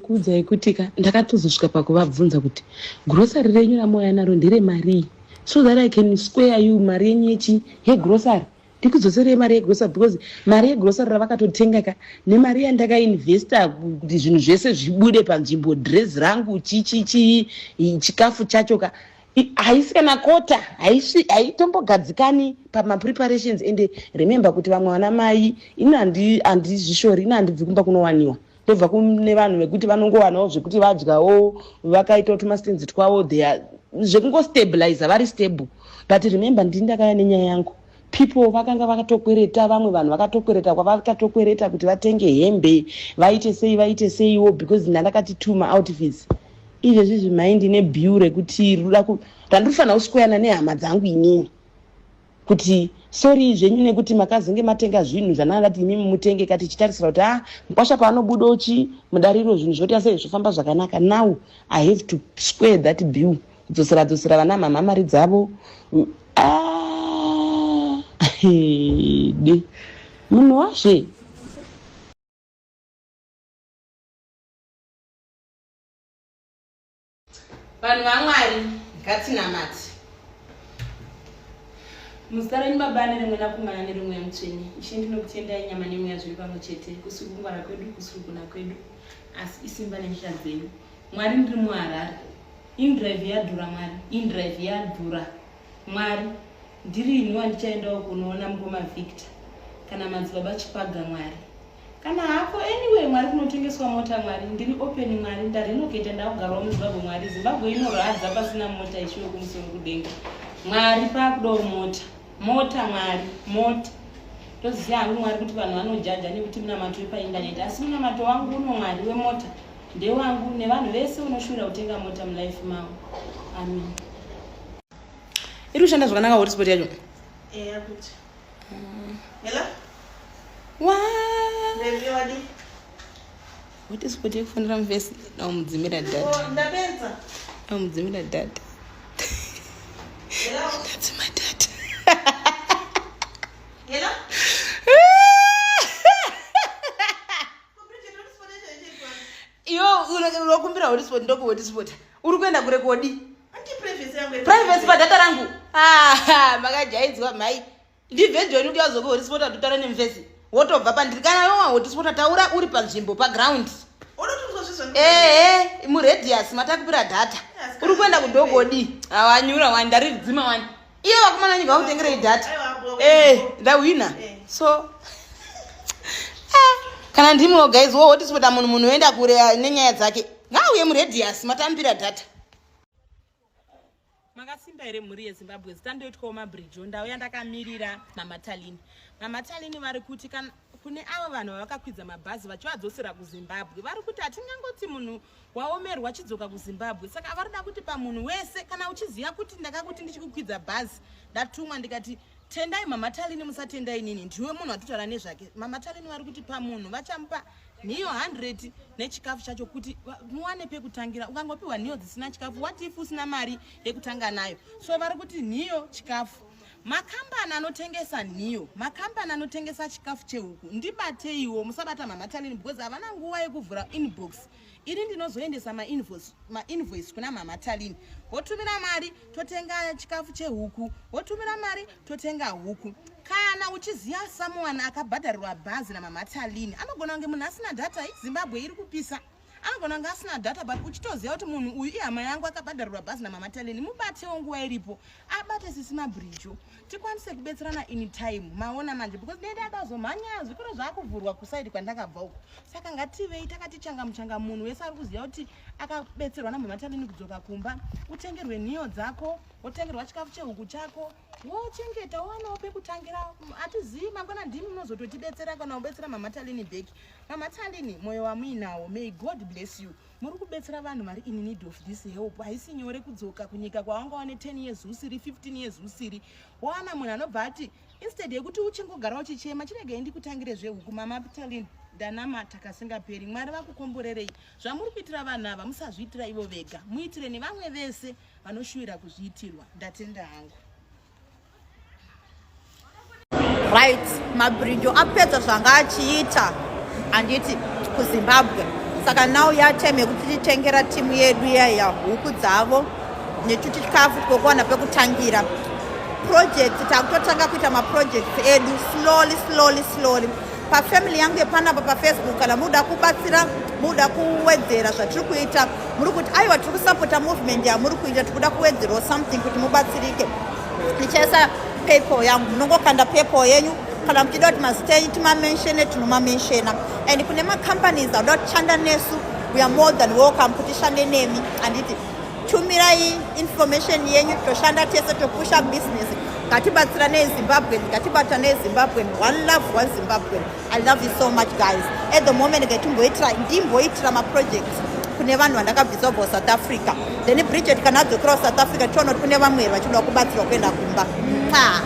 Kuudzai kuti ka ndakatozosvika pakuvabvunza kuti grocery renyu ramauya naro ndere marii so that I can square you mari yenyu yechi yegrocery ndikudzoserei mari yegrocery because mari yegrocery ravakatotenga ka nemari yandakainvesta kuti zvinhu zvese zvibude panzvimbo dress rangu chichichii chikafu chacho ka haisi kana kota haitombogadzikani pamapreparations ende remember kuti vamwe vana mai ini handizvishori ini handibvi kumba kunowaniwa ndobva kune vanhu vekuti vanongowanawo zvekuti vadyawo vakaitawo tumastenzi twavo they zvekungostabiliza vari stable but remember ndini ndakaya nenyaya yangu people vakanga vakatokwereta vamwe vanhu vakatokwereta kwavakatokwereta kuti vatenge hembe vaite sei vaite seiwo because ndandakati two maoutfits izvezvi zvimai ndine bill rekuti rinoda randinofanira kusweyana nehama dzangu inini kuti sorry zvenyu nekuti makazenge matenga zvinhu zvandanga ndati imimi mutenge ka tichitarisira kuti ah mukwasha paanobuda uchi mudariro zvinhu zvoita sei zvofamba zvakanaka now i have to square that bill kudzosera dzosera vana mhamha mari dzavo ah, de munhu wazve Vanhu vaMwari ngatinamate. Muzita renyu Baba nereMwanakomana nereMweya Mutsvene, Ishe ndinokutendai nyama nemweya zviri pamwe chete, kusiri kungwara kwedu, kusiri kugona kwedu, asi isimba nenyasha dzenyu. Mwari ndiri muHarare. Indrive yadhura Mwari, indrive yadhura. Mwari, ndiri ini wandichaendawo kunoona mukoma Victor kana madzibaba Chipaga Mwari. Kana hako anyway Mwari kunotengeswa mota Mwari ndiri open Mwari ndarelocate ndakugarawo muZimbabwe Mwari Zimbabwe inorwadza pasina mota ishe wekumusoro kudenga Mwari pakudawo mota mota Mwari mota ndoziva hangu Mwari kuti vanhu vanojaja nekuti munamato wepaindaneti asi munamato wangu uno Mwari wemota ndewangu nevanhu vese unoshuvira kutenga mota mulife mavo amen iri kushanda zvakanaka hotspot yacho eya kuti Hello? What? Baby, wadi? What is kuti yekufonera muvhesi damudzimira data. Oh, ndapedza. Damudzimira data. Hello? Ndadzima data. Hello? Iwe unokumbira hotspot ndoku hotspot. Uri kuenda kure kodi? Privacy padata rangu. Ah, makajaidzwa mhai. Ndibve joni kuti azoku hotspot atotaura nemufesi. Wotobva pandiri kana iwe wahotspot taura uri panzvimbo paground. Ehe, muradius matakupira data. Uri kuenda kudogodi. Awanyura wani ndaridzima wani. Iye vakomana nyika vakutengerei data. Eh, ndahwina. Eh. So ah, kana ndimiwo guys wo hotspot munhu munhu oenda kure ah, nenyaya dzake. Ngauye muradius matambira data. Makasimba here mhuri yeZimbabwe? Zita ndoitwawo Mabrijo, ndauya ndakamirira Mama Talini. Mama Talini vari kuti kana kune avo vanhu vavakakwidza mabhazi vachivadzosera kuZimbabwe, vari kuti hatingangoti munhu waomerwa chidzoka kuZimbabwe. Saka vari kuda kuti pamunhu wese, kana uchiziva kuti ndakakuti ndichikukwidza bhazi, ndatumwa ndikati tendai Mama Talini, musatenda inini, ndiwe munhu watotaura nezvake. Mama Talini vari kuti pamunhu vachamupa nhiyo 100 nechikafu chacho kuti muwane pekutangira. Ukangopiwa nhiyo dzisina chikafu, what if usina mari yekutanga nayo? So vari kuti nhiyo chikafu. Makambani anotengesa nhiyo, makambani anotengesa chikafu chehuku, ndibateiwo, musabata Mama Talini because havana nguva yekuvhura inbox. Ini ndinozoendesa mainvoice ma kuna Mama Talini, wotumira mari totenga chikafu chehuku, wotumira mari totenga huku. Kana uchiziva someone akabhadharirwa bhazi naMama Talini, anogona kunge munhu asina data. Zimbabwe iri kupisa, anogona kunge asina data, but uchitoziva kuti munhu uyu ihama yangu akabhadharirwa bhazi naMama Talini, mubatewo nguva iripo, abate sisi Mabrijo, tikwanise kubetserana in time. Maona manje, because dede adazomhanya zvikoro zvaakuvhurwa kusaidi kwandakabva uko. Saka ngativei takati changamuchanga, munhu wese ari kuziva kuti akabetserwa naMama Talini kudzoka kumba, utengerwe nhiyo dzako, wotengerwa chikafu chehuku chako, wochengeta, wowanawo pekutangira. Hatizivi mangwana ndimi munozototibetsera kana kubetsera Mama Talini back. Mama Talini, mwoyo wamuinawo, may God bless you. Muri kubetsera vanhu vari in need of this help. Haisi nyore kudzoka kunyika kwawanga wane 10 years usiri, 15 years usiri. Wawana munhu anobva ati instead yekuti uchingogara uchichema, chiregei ndikutangire zvehuku. Mama Talini, ndanamata kasingaperi, Mwari vakukomborerei. Zvamuri kuitira vanhu ava musazviitira ivo vega, muitire nevamwe vese vanoshuwira kuzviitirwa. Ndatenda hangu. Right, Mabrijo apedza zvanga achiita handiti kuZimbabwe. Saka now yatime yekuti titengera timu yedu iya huku dzavo netuti chikafu tikokuwana pekutangira project. Takutotanga kuita maprojects edu slowly, slowly, slowly. Pafamily yangu yepanapa paFacebook, kana muda kubatsira, muda kuwedzera zvatiri kuita, muri kuti aiwa, tiri kusapota movement yamuri kuita, tiri kuda kuwedzerawo something kuti mubatsirike, ndichaisa PayPal yangu. Munongokanda PayPal yenyu. Kana muchida kuti mazita enyu timamenshene, tinomamenshena. And kune macompanies anoda kushanda nesu, we are more than welcome kuti shande nemi, handiti? Tumirai information yenyu, toshanda tese, topusha business. Ngatibatsiranei Zimbabwe, ngatibatanei Zimbabwe. One love, one Zimbabwe. I love you so much, guys. At the moment ngatimboitira, ndimboitira maprojects kune vanhu vandakabvisa kubva kuSouth Africa. Then Bridget kana adzokerawo South Africa, tiona kuti kune vamwe here vachida kubatsirwa kuenda kumba. Mwa.